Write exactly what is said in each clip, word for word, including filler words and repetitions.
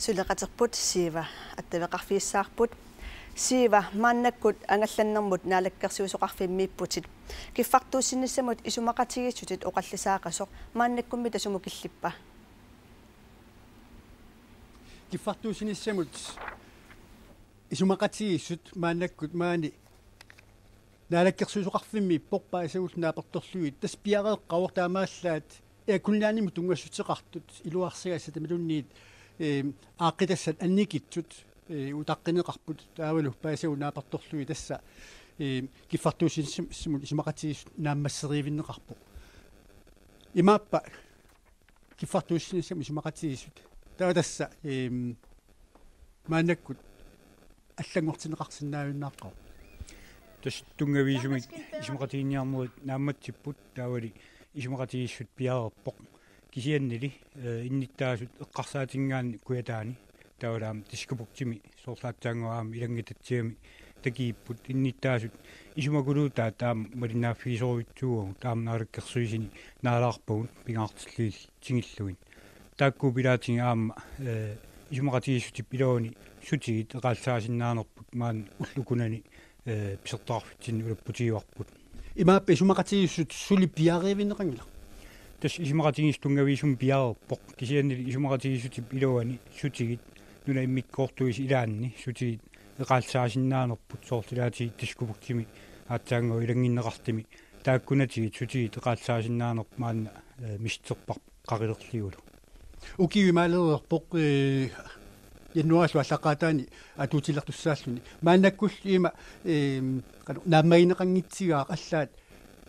Suleqaterput Siiva attaveqarfigissavarput. Siiva, maannakkut angallannermut naalakkersuisoqarfimmiipputit. Kiffartuussinissamut isumaqatigiissutit oqallisaaqasoq maannakkummi tasumukillippa? Kiffartuussinissamut isumaqatigiissut maannakkut maani naalakkersuisoqarfimmiippoq paasivut naapertorlugit, tassa piareeqqavoq taamaallaat Air Greenlandimut tunngassuteqartut iluarsagassat tamalunniit, eh, aaqqitassat annikitsut, eh, utaqqineqarput taavalu paasivut naapertorlugit tassa, eh, kiffartuussinissamut isumaqatigiissut naammasserivinneqarpoq. Imaappa kiffartuussinissamut isumaqatigiissut. Taava tassa, ehm, maannakkut allanngortinneqarsinnaajunnaarpoq. Tassa tunngaviusumik isumaqatiginninniarnerit naammatsipput taavali isumaqatigiissut piareerpoq. Kisiannili, eh, innuttaasut eqqarsaatigigaanni Kujataani taavalu aamma Diskobugtimi soorlu aatsaannguaq aamma ilanngutatsiami takuupput innuttaasut isumakuluutaat aamma malinnaaffigisorujussuuagut aamma naalakkersuisuni naalaarpagut pingaartillugit tigullugu. Taakku pilaatiga aamma, eh, isumaqatigiissutip iluani sutigut eqaallisaasinnaanerput maani ulloq ukunani, eh, pisortaqarfitsinni ulapputigivarput. Imaappa isumaqatigiissut suli piareerneqanngilaq? Tassa isumaqatigiissut tunngaviusumik piareerpoq, kisiannili isumaqatigiissutip iluani sutigut nunap immikkoortuisa ilaanni sutigut eqaallisaasinnaanerput soorlu ilaatigut Diskobugtimi aatsaannguaq ilanngunneqartumi taakkunatigut sutigut eqaallisaasinnaanerput maanna, eh, misissorparput qaqilerlugulu. Ukiut imaalereerpoq, eh, januaarip aallaqqaataani atuutilertussaalluni. Maannakkullu ima, eh, qanoq naammagineqanngitsigaaq allaat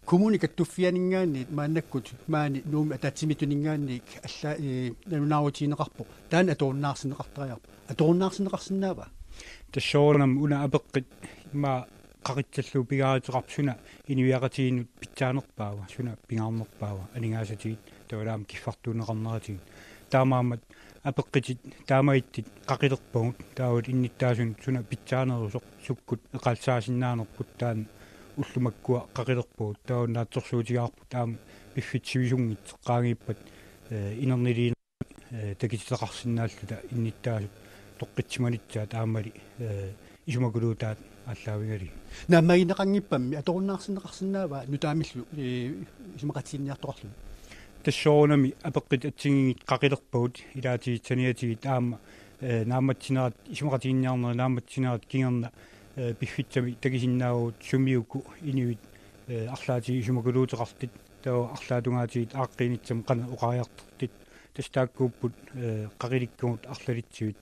kommuni kattuffianinngaanniit maannakkut maani Nuummi ataatsimiittuningaanniit alla, eh, nalunaarutigineqarpoq. Taanna atorunnaarsinneqartariaqarpoq. Atorunnaarsinneqarsinnaava? Tassa soorunami una apeqqut immaqa qaqitsallugu pingaaruteqarpoq suna inuiaqatigiinnut pitsaanerpaava, suna pingaarnerpaava, aningaasatigut taavalu aamma kiffartuunneqarneratigut. Taamaammat apeqqutit taamaattut qaqilerpagut taavalu innuttaasunut suna pitsaanerusoq sukkut eqaallisaassinnaanerput taanna ullut makkua qaqilerpagut taava naatsorsuutigaarput aamma piffissaq sivisunngitsoq qaangiuppat, eh, inerniliineq eh, takutitaqarsinnaalluta innuttaasut toqqitsimanitsaat aammali, eh, isumakuluutaat aallaavigalugit. Naammagineqanngippammi atorunnaarsinneqarsinnaava nutaamillu, eh, isumaqatiginninniartoqarluni? Tassa soorunami apeqqut assigiinngitsut qaqilerpagut ilaatigut saniatigut aamma, eh, naammassinerat isumaqatiginninniarnerit naammassinerat kingorna, eh, piffissami takusinnaavugut sumiuku inuit, eh, arlaatigut isumakuluuteqartut taava arlaat tungaatigut aaqqiinissami qanoq oqariartortut. Tassa taakkuupput, eh, qaqilikkugut arlalittut.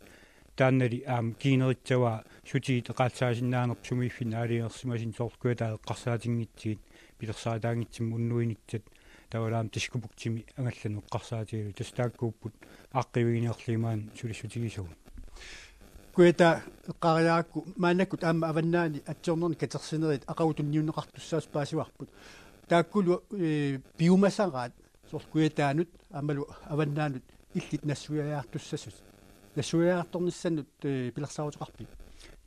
Taannali aamma kingunerissavaa sutigut eqaallisaasinnaanerput sumiiffinni aalajangersimasuni soorlu Kujataani eqqarsaatinngitsut, pilersaarutaanngitsumik unnuinissat, taavalu aamma Diskobugtimi angallanneq eqqarsaatigalugu. Tassa taakkuupput aaqqiiviginiarlugit maani sulissutigisagut. Kujataa eqqaariarakku maannakkut aamma avannaani atsiornerni katersinerit aqagu tunniunneqartussaasut paasivarput. Taakkulu, eh, piumasaraat soorlu Kujataanut aammalu avannaanut illit nassuiaartussasut. Nassuiaartornissannut, eh, pilersaaruteqarpit?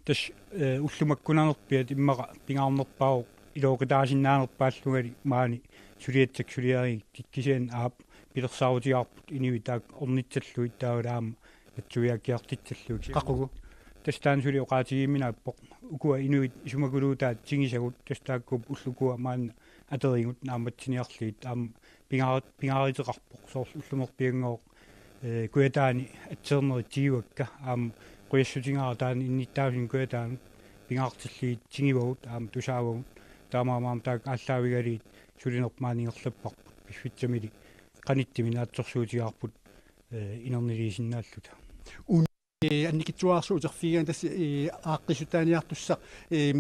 Tassa, eh, ullut makkunarpiaat immaqa pingaarnerpaavoq ilooqataasinnaanerpaallungali maani suliassat suliarigakkit kisianni aap pilersaarutigaarput inuit taakku ornissallugit taavalu aamma nassuiaakkiartussallugit. Qaqugu? Tassa taanna suli oqaatigiuminaappoq. Ukua inuit isumakuluutaat tigusagut tassa taakkuupput ullut ukua maanna atorigut naammassiniarlugit aamma pingaar-, pingaaruteqarpoq soorlu ullumerpianngooq, eh, Kujataani atsiornerit tigivakka aamma qujassutigaara taanna innuttaasunut Kujataanut pingaartillugit tiguagut aamma tusaavagut taamaammat aamma taakku aallaavigalugit sulinerput maani ingerlapparput piffissamili qanittumi naatsorsuutigaarput, eh, inerniliisinnaalluta. Un-, eh, annikitsuararsuup uterfigigaanni tassa, eh, aaqqissutaaniartussaq, eh,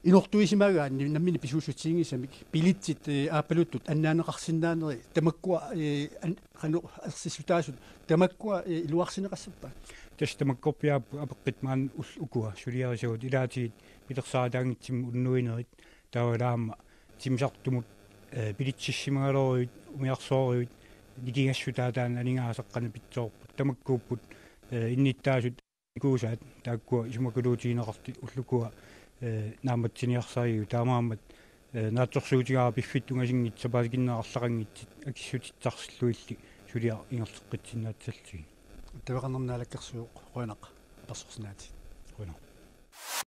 inortuisimagaanni nammineq pisuussutiginngisamik billetsit, eh, aappaluttut annaaneqarsinnaaneri tamakkua, eh, an-, qanoq ersissutaasut tamakkua, eh, iluarsineqassappat? Tassa tamakkorpiaapput apeqqut maani ullut ukua suliarisagut ilaatigut pilersaarutaanngitsumik unnuinerit taavalu aamma timmisartumut, eh, bilitsissimagaluaruit, umiarsuaruit, nikingassutaat taanna aningaasaq qanoq pitsoorput. Tamakkuupput, eh, innuttaasut ikuusaat taakkua isumakuluutigineqartut ullut ukua, eh, naammassiniarsarigagut taamaammat, eh, naatsorsuutigaara piffissap tungasunngitsoq sapaatip akunnera arlaqanngitsut akissutissarsiorlugillu suliaq ingerlaqqissinnaassallugu. Attaveqarnermi Naalakkersuisoq, qujanaq apersorsinnaagatsigit. Qujanaq.